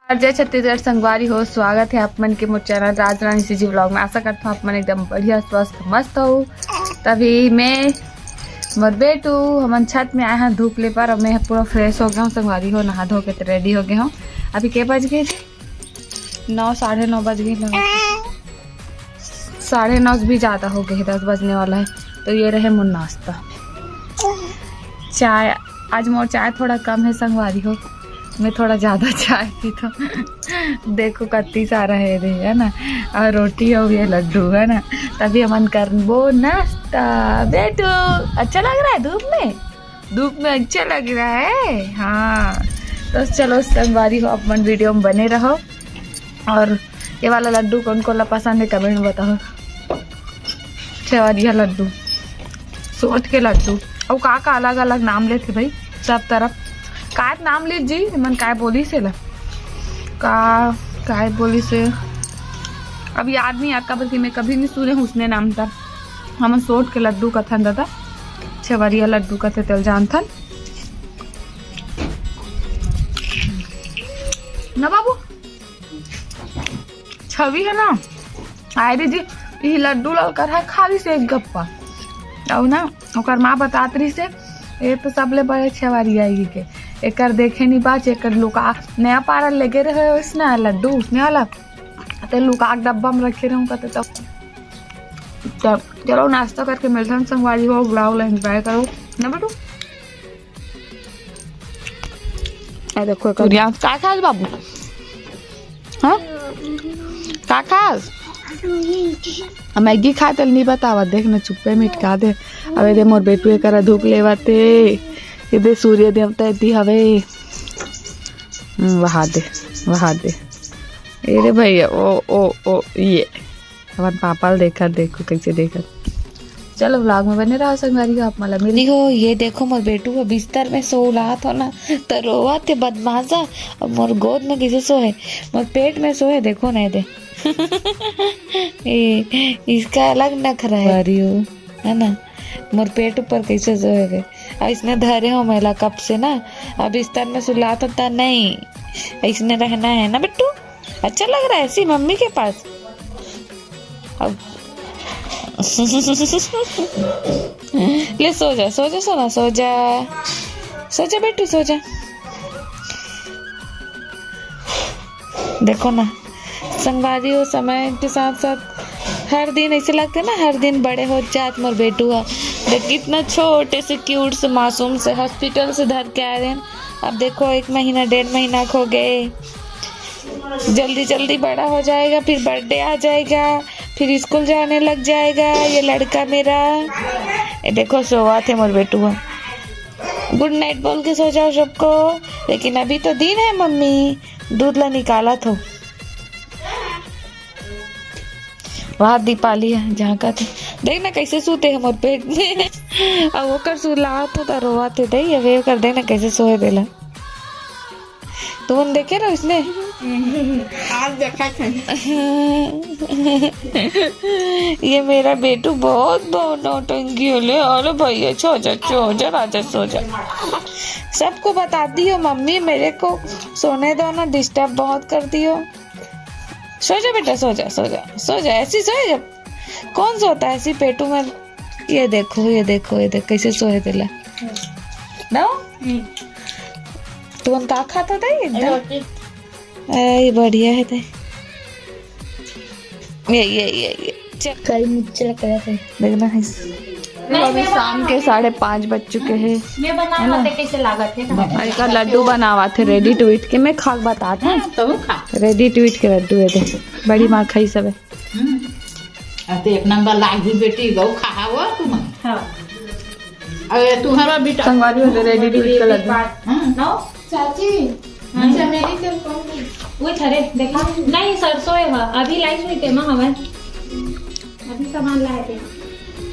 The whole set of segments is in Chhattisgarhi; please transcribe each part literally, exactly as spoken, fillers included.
और जय छत्तीसगढ़ संगवारी हो, स्वागत है आप मन के मोर चैनल राजरानी सीजी व्लॉग में। आशा करता हूँ आप मन एकदम बढ़िया, स्वस्थ, मस्त हो। तभी मैं, मोर बेटू, हमन छत में आए हैं धूप ले पर। और मैं पूरा फ्रेश हो गया हूँ संगवारी हो, नहा धो के तो रेडी हो गया हूँ। अभी के बज गए थे? नौ, साढ़े नौ बज गए लगता। साढ़े नौ भी ज़्यादा हो गए, दस बजने वाला है। तो ये रहे मोर नाश्ता, चाय। आज मोर चाय थोड़ा कम है संगवारी हो, मैं थोड़ा ज़्यादा चाय पीता हूँ। देखो कत्ती सारा है रे, है ना, और रोटी हो, ये लड्डू है ना। तभी हमन करबो नाश्ता। बेटू, अच्छा लग रहा है धूप में? धूप में अच्छा लग रहा है, हाँ। तो चलो संगवारी हो, अपन वीडियो में बने रहो। और ये वाला लड्डू कौन कौन ला पसंद है, कमेंट में बताओ। छेवरिया लड्डू, सोंठ के लड्डू, और का का अलग अलग नाम लेथे भाई सब तरफ। का नाम ले जी, मन काय बोली से ला, का काय बोली से, अब याद नहीं आता, बल्कि मैं कभी नहीं सुने हूँ उसने नाम था। हम सोंठ के लड्डू कथन दादा, छेवरिया लड्डू कथे तेल जानथन ना बाबू। छवि है ना, आए रे जी, ये लड्डू ललकर है, खा ली से एक गप्पा। और ना, ओकर माँ बतात रही से, ये तो सबले बड़े छेवरिया ही के, एकर देखे नहीं बाच, एकर लुका, नया पारा लेगे रहे उसने लड्डू, उसने वाला, ते लुका के डब्बा में रखे रहूँ कहते तब। तब चलो नाश्ता करके मिलते हैं संगवारी हो, ब्लॉग ला एंजॉय करो ना बेटू। आ देखो, सूर्यांश, का खास बाबू? हाँ? का खास? आ, मैगी खाए तल नहीं बतावा, देख ना, चुप्पे मिटका दे। अबे दे, मोर बेटू एकरा धूप लेवाते। ये दे, सूर्य देवता एती हवे। हम्म, वहा दे, वहा दे। ए रे भैया, ओ, ओ, ओ, ये। अपन पापा ल देखत, देखो कैसे देखत। चलो, व्लॉग में बने रहो संगवारी हो, आप मला मिली हो। ये देखो, मोर बेटू ह बिस्तर में सोलात हो ना, तो रोवत हे बदमाशा। अब मोर गोद में किसे सोए, मोर पेट में सोए, देखो नहीं दे। ए, इसका अलग नखरा है, अरे ओ, है ना, मोर पेट ऊपर कैसे सोए रे। अब इसने धरे हो मेला कब से ना, अब बिस्तर में सुलात होता नहीं, इसने रहना है ना बेटू। अच्छा लग रहा है ऐसी मम्मी के पास। अब ले सो जा, सो जा सोना, सो जा, सो जा बेटू, सो जा। देखो ना संगवारी हो, समय के साथ साथ हर दिन ऐसे लगते ना, हर दिन बड़े हो जात मोर बेटू ह। देख कितना छोटे से क्यूट से मासूम से हॉस्पिटल से धर के आए रहे। अब देखो एक महीना डेढ़ महीना हो गए। जल्दी जल्दी बड़ा हो जाएगा, फिर बर्थडे आ जाएगा, फिर स्कूल जाने लग जाएगा ये लड़का मेरा। ये देखो सोवा थे मोर बेटुआ। गुड नाइट बोल के सो जाओ सबको। लेकिन अभी तो दिन है मम्मी, दूध ला निकाला थो। वाह दीपाली है, झांका थे। देख ना कैसे सूते हैं मोर पेट में। अब ओकर सुलात हो तो रोवा थे, दे ये कर दे ना कैसे सोए देला। तुमन देखे रहो इसने? आज देखा थे। ये मेरा बेटू बहुत, बहुत नौटंकी होले। अरे भैया, सो जा, सो जा, राजा, सो जा। सबको बताती हो मम्मी, मेरे को सोने दो ना, डिस्टर्ब बहुत करती हो। सो जा बेटा, सो जा, सो जा, सो जा, ऐसी सो जा। कौन सोता है ऐसी पेटू में? ये देखो, ये देखो, ये देखो कैसे सोए देला। ना? हम्म। तुमन का खाता था ये एकदम? रोटी। ए, ये बढ़िया है ते। ये, ये, ये, ये। चल। कल मुझे लग रहा है। देखना है। तो अभी शाम के साढ़े पाँच बज चुके हैं, मैं बना है ना? खाते कैसे लागत है? और का लड्डू बनावा थे ready to eat के, मैं खा के बतात हूँ। हाँ, तो खा। Ready to eat के लड्डू है थे, बड़ी माँ खाई सब है। हम्म। आ तो एक नंबर लागी बेटी, गौ खाहा वो तुम। हाँ। अरे तुम्हारा बेटा। संगवारी हो तो ready to eat के लड्डू। हाँ। नौ? चाची, हाँ। चमेली तेल कौन है? वो थरे, देखा? नहीं, सरसों है वह। अभी लाई हुई तेमा हवन। अभी सामान लाए थे।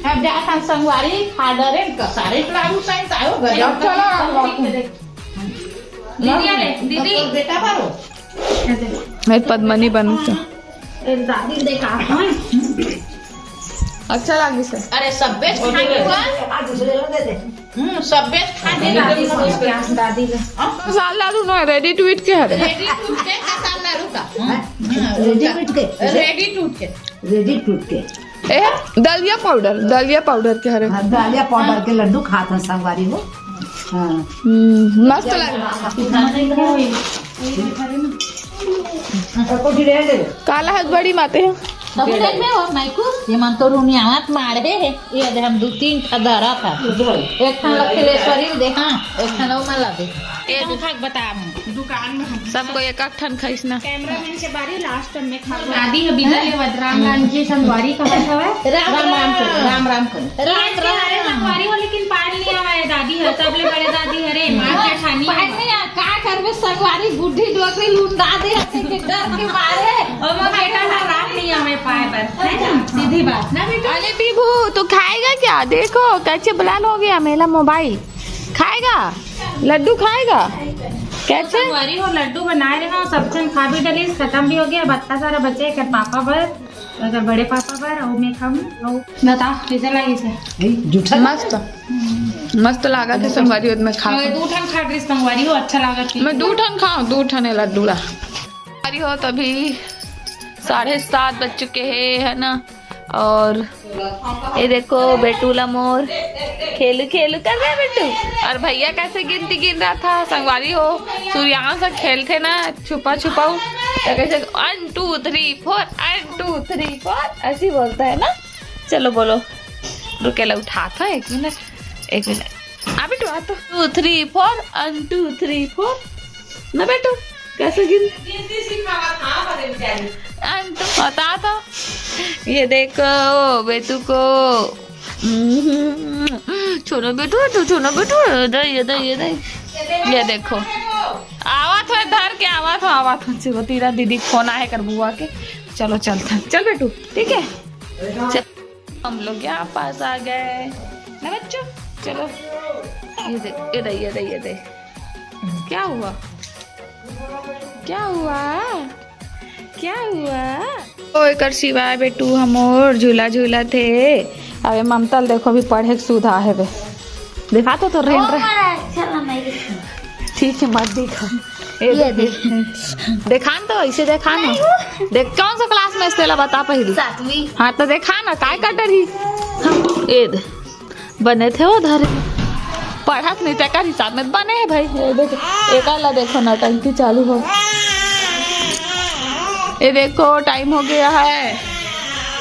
अब जा खान संगवारी खा डरे, कसारे लाडू साइन तायो गजब चला। दीदी आ ले, दीदी। बेटा बारो। मेरे पद्मनी बनू तो। ए, दादी दे का? अच्छा लागी से। अरे, सब बेच खा के हुआ। आ, दूसरे को दे दे। हम्म, सब बेच खा ए, के दादी को दे, प्यास दादी ले। हाँ? साल लाडू ना, ready to eat के हरे। Ready to eat के खा रेडी टूट के। रेडी टूट के। रेडी टूट के। ए, दलिया पाउडर, दलिया पाउडर के हरे। हाँ, दलिया पाउडर के लड्डू खात हन संगवारी हो। हाँ। हम्म, मस्त लागे। काला हद बड़ी माते हैं। तब देख में हो, माइकू, ये मन तो रूनी आवत मारे है। ये दे हम दू तीन ठा धरा था। एक ठन लखलेश्वरी दे, हाँ, एक ठन वो मन ला दे। ये हम खा के बता हम। दुकान में हम सबको एक एक ठन खाइस ना। कैमरामैन के बारी लास्ट में खा। दादी ह बिदा लेवत राम राम जी संगवारी कहत हवय। राम राम राम करो, राम राम करो। राम राम। अरे संगवारी हो, लेकिन पार नहीं आवे दादी ह, सबले बड़े दादी हरे, माँ जेठानी। पार नहीं आ, का करबे संगवारी, बुढ़ी डोकरी लुंडा दे हते के डर के मारे। ओ मोर बेटा ह राम नहीं आवे पाए बर, है ना? सीधी बात ना बेटा। अरे पीबू, तू खाएगा क्या? देखो कैसे बलान हो गया मेरा मोबाइल। खाएगा? लड्डू खाएगा? कैसे? संगवारी हो, लड्डू बनाए रहे हो, सब जन खा भी डलिस, खत्म भी हो गया, अब अतना सारा बचे, एकर पापा बर, एकर बड़े पापा बर, अउ मैं खाऊं, अउ बता, कैसे लागिस हे? ए, जूठा। मस्त, मस्त लागत हे संगवारी हो, मैं खा अउ दू ठन खा डलिस संगवारी हो, अच्छा लागत हे। मैं दू ठन खाऊं, दू ठन ए लड्डू ला। संगवारी हो, तभी साढ़े सात बज चुके हैं, है ना? और ये देखो बेटू ला मोर खेलू खेलू कर रहा है बेटू। और भैया कैसे गिनती गिन रहा था संगवारी हो, सूर्यांश से खेलते ना छुपा छुपाऊ, तो कैसे वन two three four, one two three फोर ऐसे ही बोलता है ना। चलो बोलो, रुके ला उठा था, एक मिनट, एक मिनट। आ बेटू आ तो, two three four, one two three four ना बेटू, कैसे गिन? गिनती सिखावा था बड़े बेचारी। अंत बता तो। ये देखो बेटू को। हम्म, छोड़ो बेटू, तू छोड़ो बेटू, ये दे, ये दे, ये दे। ये देखो, आवत हो धर के, आवत हो, आवत हो। चलो, तेरा दीदी फोन आए कर बुआ के। चलो चलते हैं, चल बेटू, ठीक है, चल। हम लोग यहाँ पास आ गए ना बच्चों। चलो, ये दे, ये दे, ये दे, ये दे। क्या हुआ? क्या हुआ? क्या हुआ? ओ एकर सिवाय बेटू हमोर झूला झूला थे। अबे ममता ल देखो, अभी पढ़े के सुधा है बे। देखा तो, तो रेन ओ रहे। मारा, चलो नहीं। ठीक है, मत दिखा। ये ये देख। देख। देखा न तो, ऐसे देखा ना। नहीं वो। देख, कौन सा क्लास में से तेला बता पहली। सातवीं। हाँ, तो देखा ना, काय कटर ही। ये दे। बने थे वो धरे। पढ़त नहीं, तेकर हिसाब में बने है भाई। ये देख, एकर ला देखो, नौटंकी चालू हो। ये देखो, टाइम हो गया है,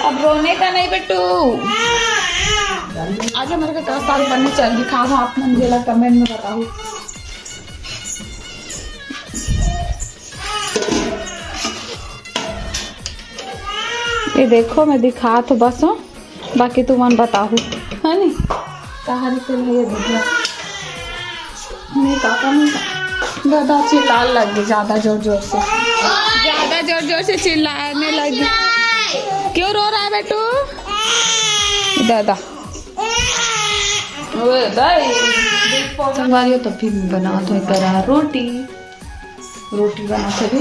अब रोने का नहीं बेटू। आज हमारे का साल बनने चल दिखाओ, आप मन जेला कमेंट में बताओ। ये देखो, मैं दिखात हो बस हो, बाकी तुमन बताहू, है नी? कहाँ रिते नहीं है दीदी? नहीं, काका नहीं का। दादा चिल्लाने लग गई ज्यादा जोर जोर से, ज्यादा जोर जोर से चिल्लाने लगी। क्यों रो रहा है बेटू? दादा। ओए दाई। संगवारी हो, तो फिर मैं बनात हो करा रोटी। रोटी बनात हवे,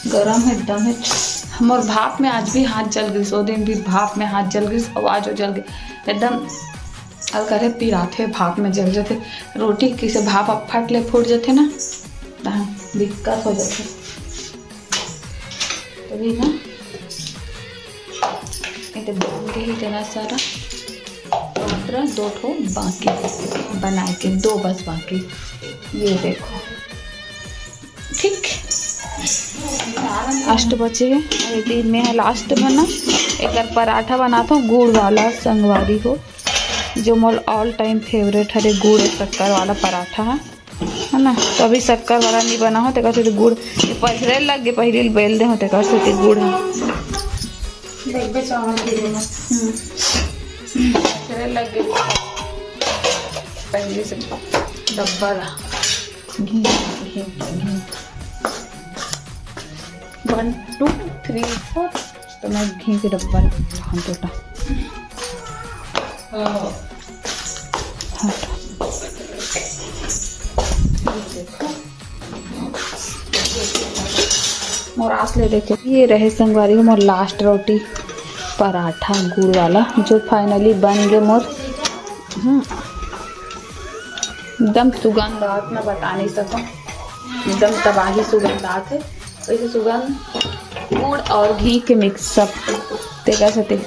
गरम है एकदम है। हमर भाप में आज भी हाथ जल गइस, ओ दिन भी भाप में हाथ जल गइस, अउ आज जल गइस एकदम। अल करे पिराथे, भाप में जल जाथे। रोटी किसे भाप अब फट ले फूट जाथे ना, तहाँ दिक्कत हो जाथे। तभी ना, ये तो बन गई इतना सारा। मात्र दो ठो बाकी बनाए के, दो बस बाकी। ये देखो, ठीक, अष्ट बचे हे। अरे दिन में है लास्ट में ना, एकर पराठा बनाता हूँ गुड़ वाला, संगवारी हो, जो मोर ऑल टाइम फेवरेट हरे, गुड़ शक्कर वाला पराठा है। है ना? तो अभी शक्कर वाला नहीं बना हो, तेकर सेती गुड़, ये पसरे लग गए, पहले बेल दे हो, तेकर सेती गुड़ है। देखबे चावल के लिए। हम्म। पसरे लग गए। पहले से डब्बा ला। Ghee, ghee, ghee. One, two, three, four। तो मैं घी के डब्बा ले लेती हूँ, हम टोटा। हट। मोर आस ले देखे, ये रहे संगवारी हो मोर लास्ट रोटी, पराठा गुड़ वाला, जो फाइनली बन गए मोर। हम्म, एकदम सुगंध आत, मैं बता नहीं सकूँ, एकदम तबाही सुगंध आत है। वैसे सुगंध, गुड़ और घी के मिक्सअप, तेकर सेती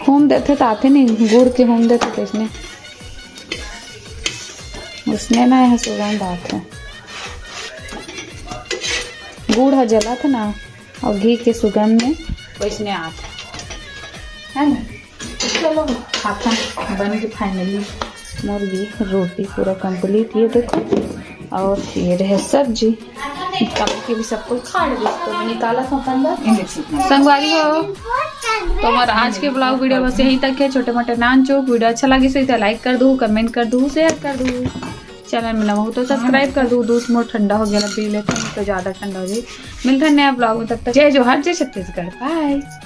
हूम देथे त आथे नहीं, गुड़ के हूम देथे तइसने, उसने ना यह सुगंध आथे। गुड़ ह जलाथे ना, और घी के सुगंध में वैसने आथे, है ना? चलो, खाथन बन के finally मोर ये रोटी पूरा complete, ये देखो, और ये रहे सब्जी। काबर कि अभी सब कोई खा ले, तो मैं निकालत हूँ अपन बर। संगवारी हो, तो हमारा आज के vlog video बस यहीं तक है। छोटे मोटे नान चुक video अच्छा लगे से like कर दू, comment कर दू, share कर दू, channel में नवा हो तो subscribe कर दू। दूध मोर ठंडा हो गया, पी लेते हैं तो ज्यादा ठंडा हो जाए। मिलते हैं नया vlog में, तब तक जय जोहार, जय छत्तीसगढ़, bye।